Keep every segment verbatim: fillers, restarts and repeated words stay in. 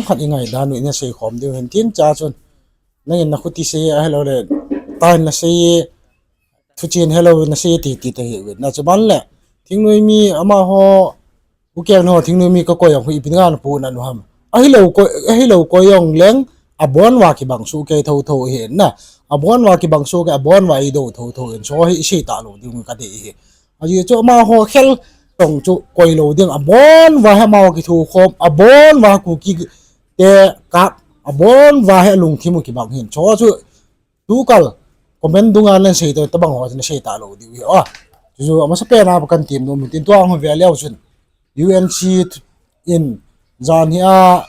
khat i ngaidan u ina sei khom diu hin tin cha chun. Nangin na khuti sei ahilou le, tain na sei, thuchen helou na sei ti ti ta hi uvin. Na chu ban le, thingnoi mi amaho, ukeng no thingnoi mi ka koi ang hu ipi nga na pu na nu ham. Ahilou koi, ahilou koi ang leng, abon va kibang su kei tho tho hi na. Abon va kibang su kei abon va i do tho tho in. So hi i sei ta lou ding ka de hi. Aji chu amaho khel tong chu koi lou ding abon va he amaho kithu khom, abon va Kuki te kap, abon va he lungthim u kibang hin. Cho chu tukal comment dunga len sei to tabang ho na sei ta lou diu hi. A, chu chu amasa pen a kan tim nom tin tua hung ve leu chun. U N C in jan hi a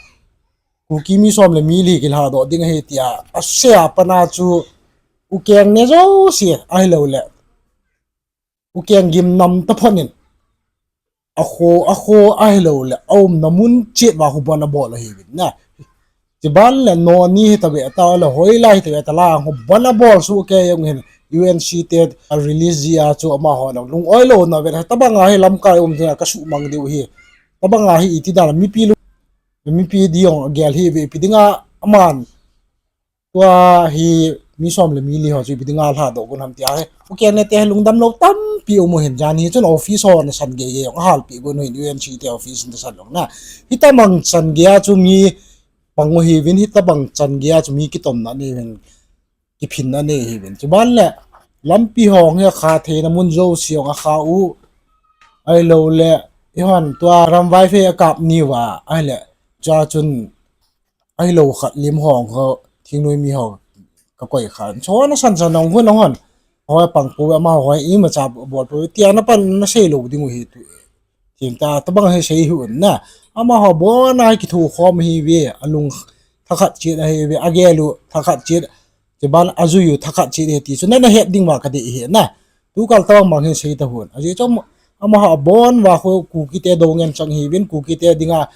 Kuki mi som le mi li kilha do ding ahi tia. A se a pana chu ukeng ne jo si ahilou le. Ukeng gim nam ta phonin. A kho, a kho ahilou le, a umna mun chet va khu bon a bol ahi vin na. Chiban le no ni hi ta ve ta le hoi lai hi ta ve ta la khu bon a bol su ke yong hin U N C te a release ji a chu amaho na lung oi lo na ve ta bang a hi lamkai um te ka su mang diu hi. Ta bang a hi iti da mipi lu, mipi di yong gel hi ve pi dinga aman. Tua hi mi som le mi li ho chu ipi dinga lha do gun ham tia hi. Ukeng ne te lungdam lo tampi um u hin jan hi chun office ho na san ge ge yong hal pi gun hin U N C te office na san long na. Hi ta mang san ge a chu mi pang u hi vin hi ta bang san ge a chu mi kitom na ni vin kiphin na ni hi vin. Chiban le lampi ho nge kha thei na mun jo si yong a kha u. Ahilou le i hon tua ram vai fe a kap ni va ahile cha chun Ahilou khat lim hong ho, thingnoi mi ho, ka koi khan. Chona san san nong hun nong hon. Hoi pang pu, ama hoi ima cha bol pu. Tia na pan na sei lo ding u hi tu. Thing ta, ta bang he sei hu na. Ama ho bon a kithu khom hi ve, alung thakhat chet ahi ve, agelu thakhat chet. Chiban ajuiu thakhat chet he ti. Chu na na het ding va ka de hi na. Tu kal ta bang bang he sei ta hun. Aji chom ama ho bon va khu Kuki te do ngen chang hi vin Kuki te dinga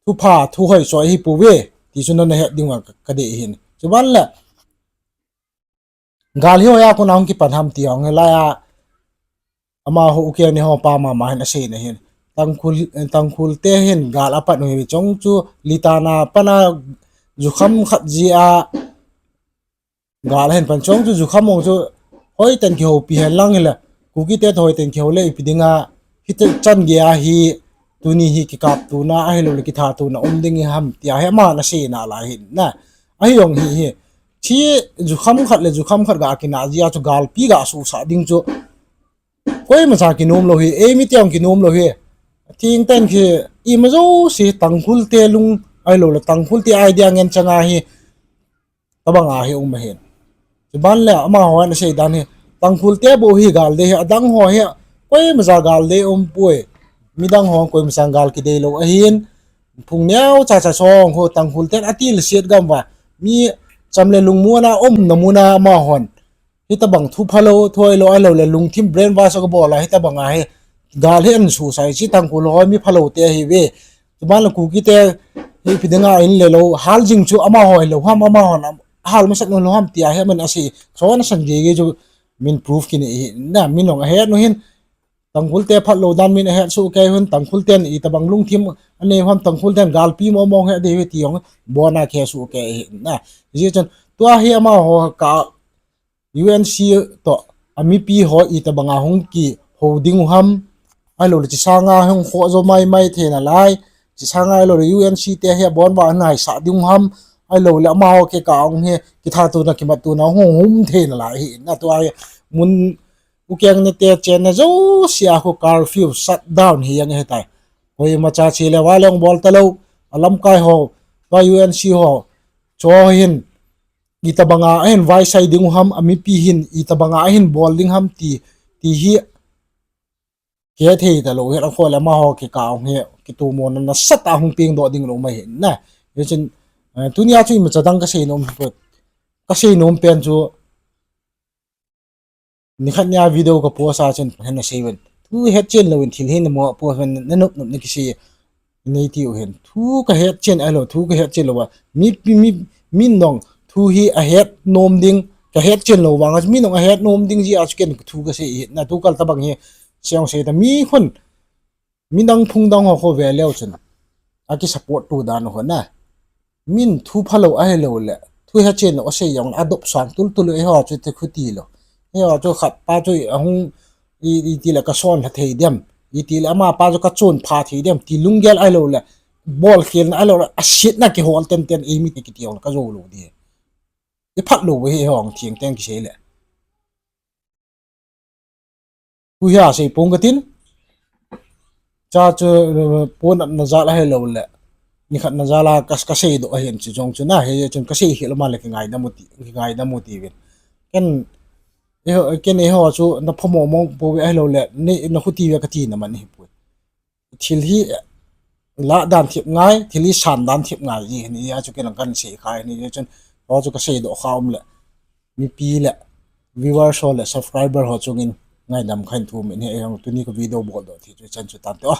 Thupha, thu hoi choi hi pu ve, ti chu na na het ding va ka, ka de hin. Chuban le, gal hi hoi a kona hung kipan ham ti hong he lai a, ama ho ukeng ni ho pa mama hin a sei na hin. Tangkhul, Tangkhul te hin gal a pan u hi chong chu litana pana jukham khat ji a, Gal a hin pan chong chu jukham mong chu hoi ten kihoupi hen lang hile. Kuki te hoi ten kihou le ipi dinga hiti chan gei a hi tuni hi kikap tuna ahilou le kitha tuna um ding i ham tia hi ama na sei na lai hin na. Ahi jong hi hi. Thi jukham khat le jukham khat ga kina jia chu galpi ga susa ding chu. Koima cha kinom lou hi, ei mi te jong kinom lou hi. Thing ten khi ima jouse Tangkhul te lung ahilou le Tangkhul te idea ngen chang a hi. Tabang a hi um ahin. Chuban le ama ho na sei dan hi. Tangkhul te bou hi gal dei hi, adang ho hi. Koima cha gal dei um poi. Midang ho koima cha gal kidei lou ahin. Phung neo cha cha song ho Tangkhul ten atil siat gam va. Mi cham le lungmon a um na mun a ama hon. Hitabang thu phalou, thu hoilou, ahilou le lungthim brainwash ka bol a, hitabang a hi. Gal hi an susa hi chi Tangkhul ho mi phalou te hi ve. Chuban le Kuki te hi ipi dinga in le lou, hal jing chu ama ho hilou ham, ama hon hal masat lou ham tia hi aman a sei. Chona san gei gei chu min proof kine hi na, min jong ahet nu hin. Tangkhul te phalou dan min ahet su kei hun, Tangkhul ten itabang lungthim anei ham, Tangkhul ten galpi mo mo he de hi ti jong bon a khe su kei hi na. Ji chun tua hi ama ho ka U N C to a mipi ho itabang a hung kihou ding u ham. Ahilou le chi sanga hung kho jo mai mai thei na lai. Chi sanga ahilou le U N C te hi abon va nai sa ding u ham. Ahilou le ama ho kikah hung hi kitha tuna kimat tuna hung hum thei na lai hi na tua hi mun ukeng ne te chen na jouse a khu curfew shutdown hi jeng hi tai. Koima cha chi le va le hung bol ta lou. A lamkai ho, va U N C ho, cho hin itabang a ahin vaisai ding u ham, a mipi hin itabang a ahin bol ding ham ti, ti hi kithei ta lou hi, a kho le ama ho kikah hung hi, kitu mo na nasat a hung peng doh ding lou mai hi na. Hi chun, eh, tunia chu ima cha dang ka sei nom hi put. Ka sei nom pen chu, Nikhat nia video ka post a chun, hin na sei ven. Thu het chen lou in thil hin na mo post ven na nop nop na kisei. Nei ti u hin. Thu ka het chen ahilou, thu ka het chen lou va. Mi, mi, mi, min nong. Thu hi ahet nom ding. Ka het chen lou vang a, min nong ahet nom ding ji a chu ken thu ka sei hi. Na tu kal tabang hi. Siang sei ta mi khun. Midang phung dang ho kho ve leu chun. Aki support tu dan ho na. Min thu phalou ahilouleh thu hechenlou asei jongle adop sang tultul u, eiho chu ti khuti lou. Eiho chu khat pa chu ahung i, itile kason lha thei dem, itile amapa chu kachon pha thei dem ti lunggel ahilouleh bolkhelna ahilouleh asetna kihol tenten eimi ti kiti jongle kajou lou di. Iphat lou hi eiho thengteng kiseile. Thu hi asei pong katin. Cha chu, eh, ponatna jal ahilouleh nikhatna jal a ka, kaseidoh ahin chu jong chu na, hichun kasei khel uma le kingaidam u ti, kingaidam u tiuvin. Ken, eiho, ken eiho chu naphamo mong pouve ahilouleh, ni, nakhuti ve kati na man hipoi. Thil hi, eh, lah dan thip ngai, thil hi san dan thip ngai ji hini, achu ken kahin sei kha hini, hichun, ho chu kaseidoh kha um le, mipi le, viewers ho le, subscriber ho chungin, ngaidam kahin thum in hi, eiho tuni ka video boldoh thei chu hichan chu tante o.